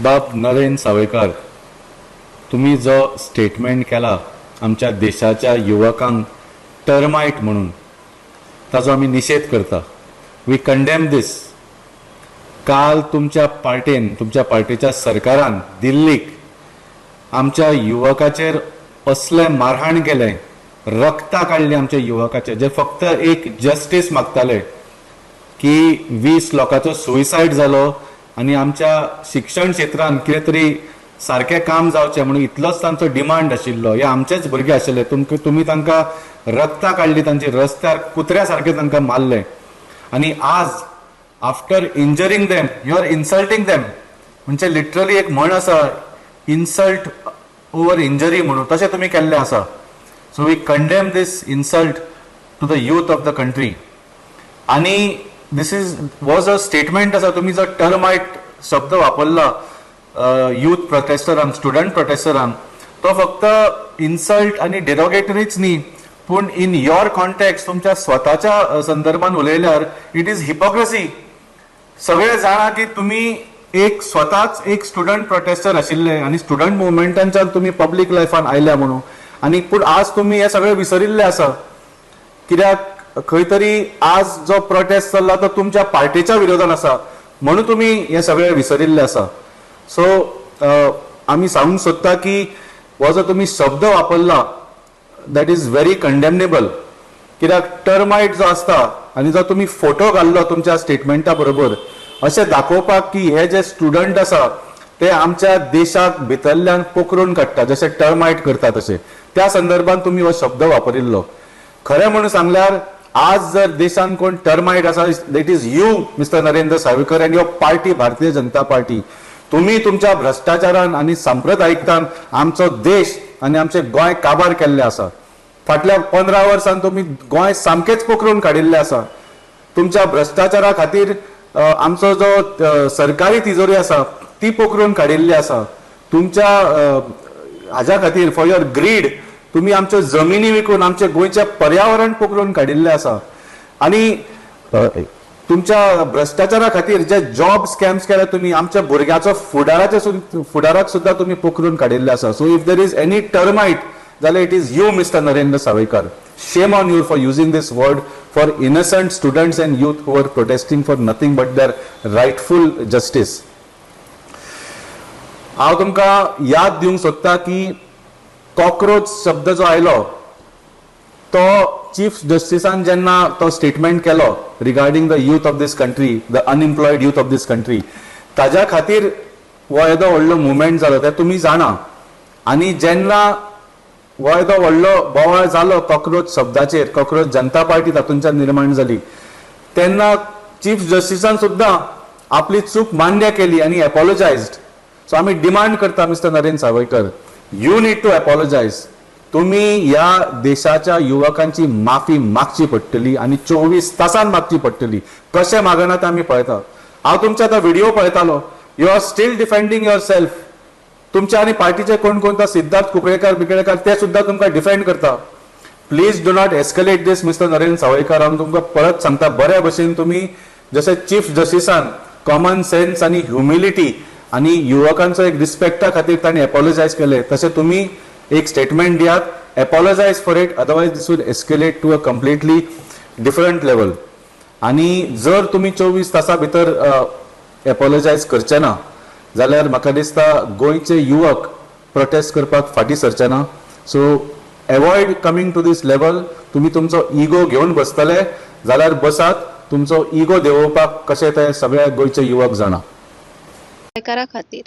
बाब नरेन सावयकार, तुमी जो स्टेटमेंट केला आमच्या देशाच्या युवकांक टर्मायट म्हणून, ताजो आमी निशेध करता. We condemn this. काल तुमच्या पार्टेन, तुमच्या पार्टेच्या सरकारान दिल्लीक आमच्या युवकाचेर असलें मारहाण केलें, रक्तां काडलीं आमच्या युवकाचे, जे फक्त एक जस्टीस मागताले की 20 लोकांचो सुसायड जालो आनी आमच्या शिक्षण क्षेत्रान कितें तरी सारकें काम जावचें म्हणून इतलोच तांचो डिमांड आशिल्लो. हे आमचेच भुरगे आशिल्ले. तुमकां, तुमी तांकां रक्तां काडली तांची, रस्त्यार कुत्र्या सारकें तांकां मारलें आनी आज after injuring them, you are insulting them. म्हणजे लिटरली एक म्हण आसा, इन्सल्ट ओवर इंजरी म्हणून, तशें तुमी केल्लें आसा. So we condemn this insult to the youth of the country. आणि this is was a statement आसा, तुमी जो टर्मायट शब्द वापरला यूथ प्रोटेस्टरांक, स्टुडंट प्रोटेस्टरांक, तो फक्त इन्सल्ट आनी डेरोगेटरीच न्ही, पूण इन your context, तुमच्या स्वताच्या संदर्भात उलयल्यार it is hypocrisy. सगळे जाणा की तुमी एक स्वताच एक स्टुडंट प्रोटेस्टर आशिल्ले आनी स्टुडंट मुवमेंटांच्यान तुमी पब्लीक लायफान आयल्या म्हणून. आनी पूण आज तुमी हे सगळे विसरिल्ले आसा, कित्याक खंय तरी आज जो प्रोटेस्ट चल्ला तो तुमच्या पार्टीच्या विरोधान आसा म्हणून तुमी हे सगळे विसरिल्ले आसा. सो आमी सांगूंक सोदता की हो जो तुमी शब्द वापरला, that is very condemnable, कित्याक टर्मायट जो आसता आनी जो तुमी फोटो घाल्लो तुमच्या स्टेटमेंटा बरोबर, अशें दाखोवपाक की हे जे स्टुडंट आसा ते आमच्या देशाक भितरल्यान पोखरून काडटा, जशे टर्मायट करता तशे, त्या संदर्भात तुमी हो शब्द वापरिल्लो. खरें म्हणून सांगल्यार आज जर देशान कोण टर्मायट आसा, that is you, Mister Narendra Sawaikar, and your party, Bharatiya Janata party. तुम्ही तुमच्या भ्रष्टाचारान आनी सांप्रदायिकतान आमचो देश आनी आमचे गोंय काबार केल्ले आसा. फाटल्या 15 वर्सां तुमी गोंय सामकेंच पोखरून काडिल्लें आसा. तुमच्या भ्रष्टाचारा खातीर आमचो जो सरकारी तिजोरी आसा ती पोखरून काडिल्ली आसा. तुमच्या हाज्या खातीर, फॉर your grid, तुमी आमच्यो जमिनी विकून आमचें गोंयचें पर्यावरण पोखरून काडिल्लें आसा. आनी तुमच्या भ्रष्टाचारा खातीर जे जॉब स्कॅम्स केले तुमी, आमच्या भुरग्याचो फुडाराचे फुडाराक सुद्दां तुमी पोखरून काडिल्ले आसा. So if there is any termite जाल्यार it is you, Mister Narendra Sawaikar. Shame on you for using this word for innocent students and youth who are protesting for nothing but their rightful justice. हांव तुमकां याद दिवंक सोदता की cockroach शब्द जो आयलो तो चीफ जस्टिसान जेन्ना तो स्टेटमेंट केलो regarding the youth of this country, the unemployed youth of this country, ताज्या खातीर हो येदो व्हडलो मुवमेंट जालो तें तुमी जाणा. आनी जेन्ना हो येदो व्हडलो बोवाळ जालो कॉक्रोच शब्दाचेर, कॉक्रोच जनता पार्टी तातूंतल्यान निर्माण जाली, तेन्ना चीफ जस्टिसान सुद्दां आपली चूक मान्य केली आनी एपॉलोजायज्ड. सो आमी डिमांड करता, Mister Narendra Sawaikar, you need to apologize. तुम्ही ह्या देशाच्या युवकांची माफी मागची पडटली आनी 24 तासान मागची पडटली. कशें मागना ते आमी पळयता. हांव तुमचे आतां व्हिडिओ पळयतालो, you are still defending yourself. तुमच्या आनी पार्टीचे कोण कोण तो सिद्धार्थ कुंकळेकार बिकळेकार ते सुद्दां तुमकां डिफेंड करता. Please do not escalate this, Mister Narendra Sawaikar. हांव तुमकां परत सांगता, बऱ्या भशेन तुमी जशें चीफ जस्टिसान कॉमन सेन्स आनी ह्युमिलिटी आनी युवकांचो एक रिस्पेक्टा खातीर तांणी एपॉलोजायज केले, तशें तुमी एक स्टेटमेंट दियात, apologize for it, otherwise this will escalate to a completely different level. आनी जर तुमी 24 तासां भितर एपॉलोजायज करचे ना जाल्यार म्हाका दिसता गोंयचे युवक प्रोटेस्ट करपाक फाटीं सरचे ना. So avoid coming to this level. तुमी तुमचो इगो घेवन बसतले जाल्यार बसात. तुमचो इगो देंवोवपाक कशें तें सगळे गोंयचे युवक जाणा. खातीर.